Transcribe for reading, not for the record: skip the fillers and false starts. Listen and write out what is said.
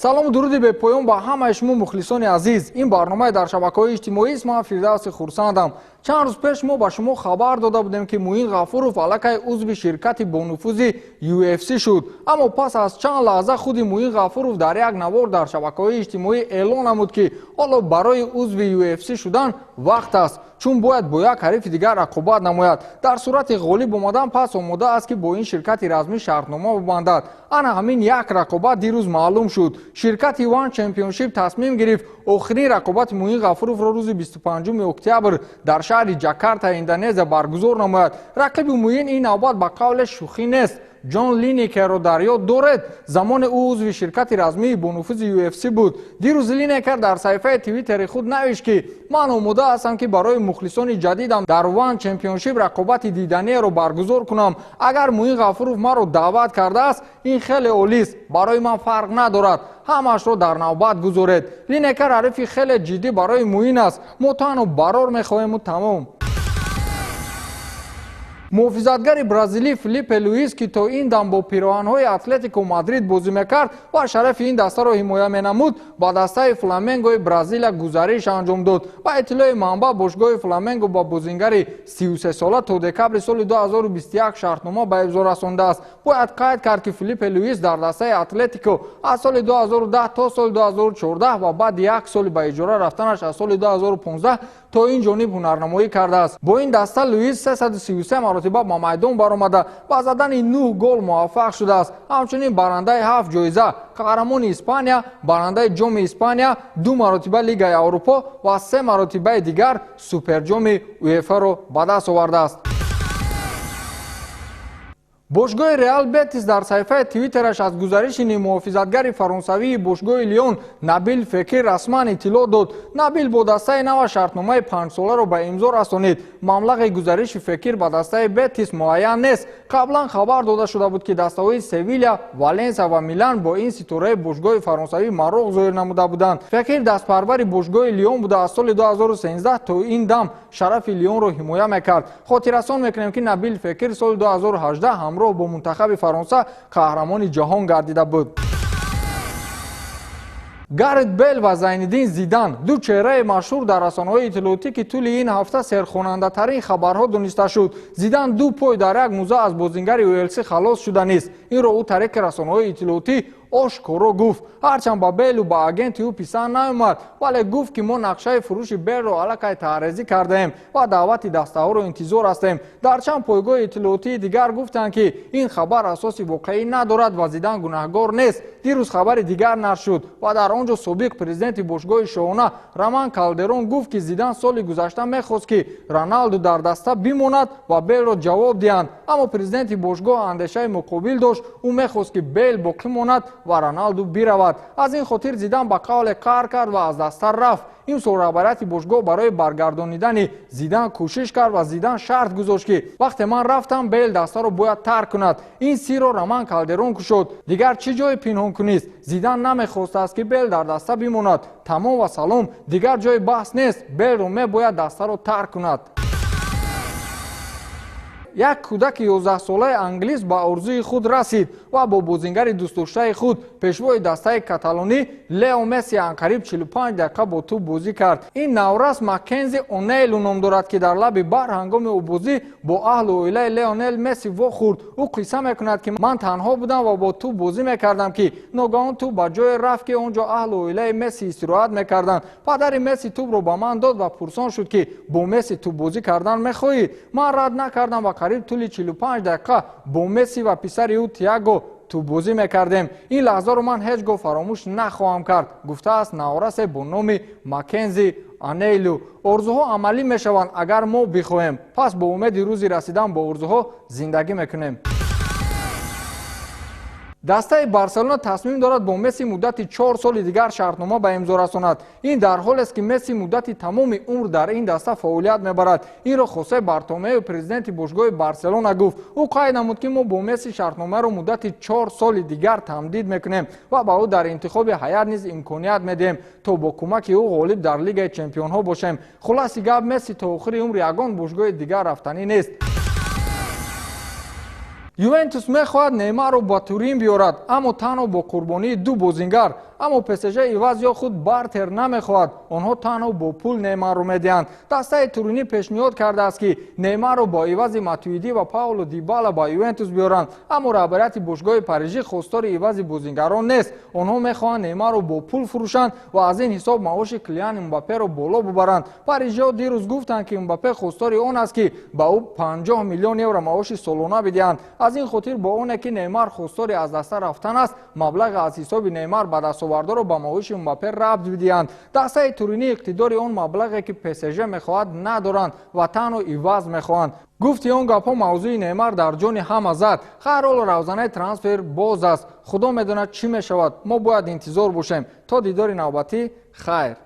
Салому дуруди бепоён ба ҳамаи шумо, мухлисони азиз. Ин барномаи дар шабакаҳои иҷтимоист. Ман Фирдавси Хурсандам. Чанд рӯз пеш мо ба шумо хабар дода будем, ки Муин Ғафуров аллакай узви ширкати бонуфузи UFC шуд. Аммо пас аз чанд лаҳза худи Муин Ғафуров дар як навор дар шабакаҳои иҷтимоӣ эълон намуд, ки ҳоло барои узви UFC шудан вақт аст, чун бояд бо як ҳарифи дигар рақобат намояд. Дар сурати ғолиб омадан пас омода аст, ки бо ин ширкати размӣ шартнома бибандад. Ана ҳамин як рақобат дирӯз маълум шуд. Ширкати One Championship тасмим гирифт охирин рақобати Муин Ғафуровро рӯзи 25 октябр дар шаҳри Ҷакарта, Индонезия баргузор намояд. Рақиби Муин ин навбат ба қавле шӯхӣ нест. Ҷон Линекерро дар ёд доред? Замоне ӯ узви ширкати размии бонуфузи UFC буд. Дирӯз Линекер дар саҳифаи Твиттери худ навишт, ки ман омода ҳастам, ки барои мухлисони ҷадидам дар One Championship рақобати диданиеро баргузор кунам. Агар Муин Ғафуров маро даъват кардааст, ин хеле олист. Барои ман фарқ надорад, ҳамаашро дар навбат гузоред. Линекер ҳарифи хеле ҷиддӣ барои Муин аст. Мо танҳо барор мехоҳему тамом. Муҳофизатгари бразилӣ Филиппе Луис, ки то ин дам бо пироҳанҳои Атлетико Мадрид бозӣ мекард ва шарафи ин дастаро ҳимоя менамуд, ба дастаи Фламенгои Бразилия гузариш анҷом дод. Ба иттилои манбаъ, бошгоҳи Фламенго ба бозингари 33сола то декабри соли 2021 шартнома ба имзо расондааст. Бояд қайд кард, ки Филиппе Луис дар дастаи Атлетико аз соли 2010 то соли 2014 ва баъди як соли ба иҷора рафтанаш аз соли 2015 то ин ҷониб ҳунарнамоӣ кардааст. Бо ин даста Луис 333 маротиба ба майдон баромада, ба задани 9 гол муваффақ шудааст. Ҳамчунин барандаи ҳафт ҷоиза: қаҳрамони Испания, барандаи Ҷоми Испания, ду маротиба Лигаи Аврупо ва се маротибаи дигар Суперҷоми УЕФАро ба даст овардааст. Бошгоҳи Реал Бетис дар саҳифаи Твиттераш аз гузариши ниммуҳофизатгари фаронсавии бошгоҳи Лион Набил Фекир расман иттилоъ дод. Набил бо дастаи нава шартномаи 5-соларо ба имзо расонид. Маблағи гузариши Фекир ба дастаи Бетис муайян нест. Қаблан хабар дода шуда буд, ки дастаҳои Севиля, Валенсия ва Милан бо ин ситораи бошгоҳи фаронсавӣ мароқ зоҳир намуда буданд. Фекир дастпарвари бошгоҳи Лион буда, аз соли 2013 то ин дам шарафи Лионро ҳимоя мекард. Хотиррасон мекунем, ки Набил Фекир соли 2018 ҳамроҳ бо мунтахаби Фаронса қаҳрамони ҷаҳон гардида буд. Гарет Бел ва Зайниддин Зидан, ду чеҳраи машҳур дар расонаҳои иттилоотӣ, ки тӯли ин ҳафта серхонандатарин хабарҳо дониста шуд. Зидан ду пой дар як муза аз бозингари Уэлсӣ халос шуданист. Инро ӯ тариқи расонаҳои иттилоотӣ ошкоро гуфт. Ҳарчанд ба Белу ба агенти ӯ писанд наомад, вале гуфт, ки мо нақшаи фурӯши Белро аллакай таҳрезӣ кардаем ва даъвати дастаҳоро интизор ҳастем. Дар чанд пойгоҳи иттилоотии дигар гуфтанд, ки ин хабар асоси воқеӣ надорад ва Зидан гунаҳгор нест. Дирӯз хабари дигар нашр шуд ва дар он ҷо собиқ президенти бошгоҳи шоҳона Роман Калдерон гуфт, ки Зидан соли гузашта мехост, ки Роналду дар даста бимонад ва Белро ҷавоб диҳанд, аммо президенти бошгоҳ андешаи муқобил дошт. Ӯ мехост, ки Бел боқӣ монад ва Роналду биравад. Аз ин хотир Зидан ба қавле қаҳр кард ва аз даста рафт. Имсол раҳбарияти бошгоҳ барои баргардонидани Зидан кӯшиш кард ва Зидан шарт гузошт, ки вақте ман рафтам, Бел дастаро бояд тарк кунад. Ин сирро Роман Калдерон кушод. Дигар чӣ ҷое пинҳонкунист? Зидан намехостааст, ки Бел дар даста бимонад. Тамом ва салом, дигар ҷои баҳс нест. Белро мебояд дастаро тарк кунад. Як кӯдаки 11-солаи англис ба орзуи худ расид ва бо бозингари дӯстдоштаи худ, пешвои дастаи каталонӣ Лео Месси, анқариб 45 дақиқа бо тӯб бозӣ кард. Ин наврас Маккензи Онейлу ном дорад, ки дар лаби баҳр ҳангоми оббозӣ бо аҳлу оилаи Леонел Месси вохӯрд. Ӯ қисса мекунад, ки ман танҳо будам ва бо тӯб бозӣ мекардам, ки ногаҳон тӯб ба ҷое рафт, ки он ҷо аҳлу оилаи Месси истироҳат мекарданд. Падари Месси тӯбро ба ман дод ва пурсон шуд, ки бо Месси тӯббозӣ кардан мехоҳӣ? Ман рад накардам ва қариб тӯли 45 дақиқа бо Месси ва писари ӯ Тиаго тӯббозӣ мекардем. Ин лаҳзаро ман ҳеҷ гоҳ фаромӯш нахоҳам кард, гуфтааст наврасе бо номи Маккензи Анейлу. Орзуҳо амалӣ мешаванд, агар мо бихоҳем. Пас бо умеди рӯзи расидан бо орзуҳо зиндагӣ мекунем. Дастаи Барселона тасмим дорад бо Месси муддати 4 соли дигар шартнома ба имзо расонад. Ин дар ҳолест, ки Месси муддати тамоми умр дар ин даста фаъолият мебарад. Инро Хосе Бартомеу, президенти бошгоҳи Барселона, гуфт. Ӯ қайд намуд, ки мо бо Месси шартномаро муддати 4 соли дигар тамдид мекунем ва ба ӯ дар интихоби ҳайат низ имконият медиҳем, то бо кӯмаки ӯ ғолиб дар Лигаи чемпионҳо бошем. Хулоси гап, Месси то охири умр ягон бошгоҳи дигар рафтанӣ нест. Ювентус мехоҳад Неймарро ба Турин биёрад, аммо танҳо бо қурбонии ду бозингар. Аммо ПСЖ иваз ё худ бартер намехоҳад. Онҳо танҳо бо пул Неймарро медиҳанд. Дастаи Туринӣ пешниҳод кардааст, ки Неймарро бо ивази Матуиди ва Пауло Дибала ба Ювентус биёранд. Аммо раҳбарияти бошгоҳи парижӣ хостори ивази бозингарон нест. Онҳо мехоҳанд Неймарро бо пул фурӯшанд ва аз ин ҳисоб маоши Килиан Мбапперо боло бубаранд. Парижиҳо дирӯз гуфтанд, ки Мбаппе хостори он аст, ки ба ӯ 50 миллион евро маоши солона бидиҳанд. Аз ин хотир, бо оне ки Неймар хостори аз даста рафтан аст, маблағи аз ҳисоби Неймар ба дастовардаро ба маоши Мбаппе рабт бидиҳанд. Дастаи Туринӣ иқтидори он маблағе, ки ПСЖ мехоҳад, надоранд ва танҳо иваз мехоҳанд. Гуфти он гапҳо, мавзӯи Неймар дар ҷони ҳама зад. Хайр, ҳоло равзанаи трансфер боз аст. Худо медонад, чӣ мешавад. Мо бояд интизор бошем. То дидори навбатӣ, хайр.